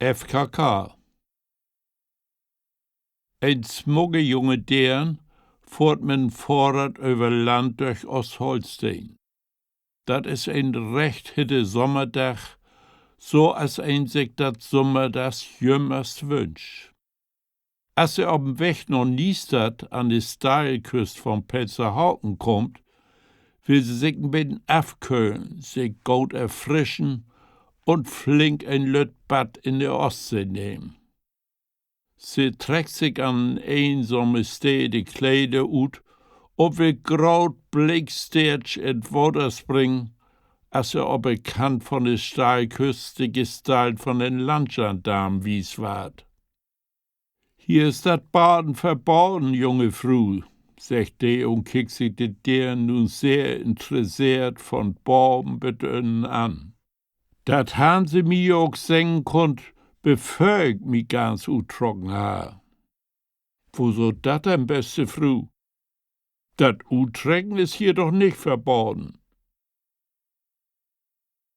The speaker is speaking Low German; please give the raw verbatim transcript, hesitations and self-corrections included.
F K K. En smugge junge Deern fohrt mit en Fohrrad över Land dörch Oostholsteen. Dat is en recht hitte Sommerdag, so as een sik dat summerdags jümmers wünscht. As se op 'n Weg na Niestadt an de Steilküst von Pelzerhaken kummt, will se sik en beten afköhlen, sik goot erfrischen un flink en lütt Bad in de Ostsee nehmen. Se treckt sik an en eensame Steed de Kleder ut un will graad blicksteertsch in't Water springen, as se op de Kant von de Steilküst de Gestalt von den Landgendarm wiest warrt. Hier is dat Baden verbaden, junge Fru, seggt de un kickt sik de Deern nu sehr interesseert von baven bet ünnen an. Dat harrn Se mi ja ok seggen kunnt, bevör ik mi ganz uttrocken harr. Woso dat denn, beste Fru? Dat Uttrecken is hier doch nich verbaden.